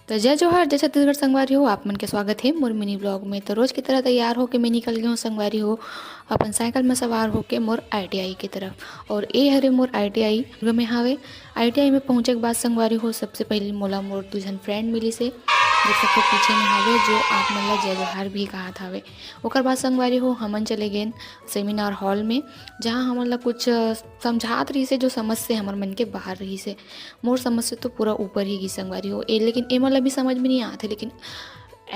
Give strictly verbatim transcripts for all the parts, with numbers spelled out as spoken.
तो जय जोहार, जय छत्तीसगढ़ संगवारी हो, आप मन के स्वागत हे मोर mini vlog में। तो रोज की तरह तैयार होके मैं निकल गई हूँ संगवारी हो, अपन साइकिल में सवार होके मोर आई टी आई की तरफ। और ए हरे मोर आई टी आई में हावे। आई टी आई में पहुँचे के बाद संगवारी हो, सबसे पहले मोला मोर दू झन friend मिलिस हे, देख सकते पीछे में हावे, जो आप मन ला जय जोहार भी कहत हावे। ओकर बाद संगवारी हो, हमन चले गेन seminar hall में, जहाँ हमन ला कुछ, अ, समझात रहिस हे, जो समझ से हमर मन के बाहर रहिस हे। मोर समझ से तो पूरा ऊपर ही गिस संगवारी हो ए, लेकिन एमन ला भी समझ में नहीं आत हे, लेकिन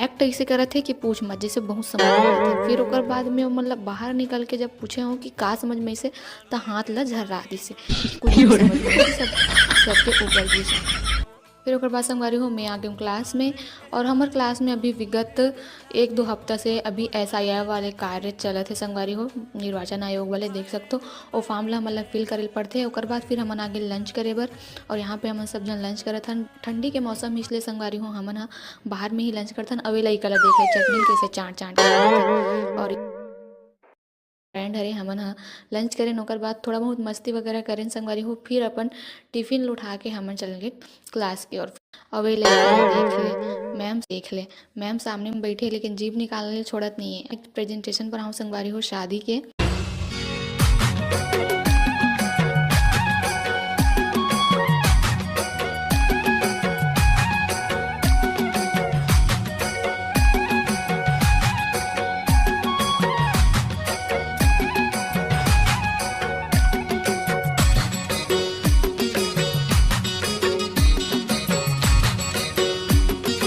act ऐसे करत हे कि पूछ मत, जैसे बहुत समझ में आत हे। फिर ओकर बाद में ओमन ला बाहर निकल के जब पूछे हो कि का समझ में आइस हे, त हाथ ला झर्रा दिस हे। कुछ नहीं समझ में आइस हे, सब, सबके ऊपर गिस हे। फिर ओकर बाद संगवारी हो, मैं आ गई हूँ class में, और हमर class में अभी विगत एक दो हफ्ता से अभी एस आई आर वाले कार्य चलत हे संगवारी हो, निर्वाचन आयोग वाले, देख सकते हो। ओ form ला हमन ला fill करे ल पड़थे। ओकर बाद फिर हमन आगे lunch करे बर, और यहाँ पे हमन सब झन lunch करत हन। ठंडी के मौसम हे, इसलिए संगवारी हो, हमन ह बाहर में ही lunch करथन। अउ ए लइका ला देख ले, चटनी कैसे चाट चाट के खाथे। और friend हरे, हमन ह lunch करेन, ओकर बाद थोड़ा बहुत मस्ती वगैरह करेन संगवारी हो। फिर अपन टिफिन ल उठा के हमन चल गए class की ओर। अब ए लइका ल देख ले, मैम देख ले, मैम सामने में बैठे, लेकिन जीभ निकालने छोड़त नहीं है। Presentation पर हम संगवारी हो शादी के।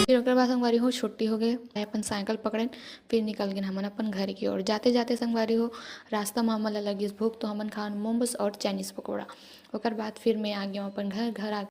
फिर ओकर बाद संगवारी हो छुट्टी हो गए, मैं अपन साइकिल पकड़ेन, फिर निकल गेन हमन अपन घर की ओर। जाते जाते संगवारी हो, रास्ता में हमन ला लगिस भूख, तो हमन खान मोमोज और चाइनीज पकौड़ा। ओकर बाद फिर मैं आ गया अपन घर। घर आ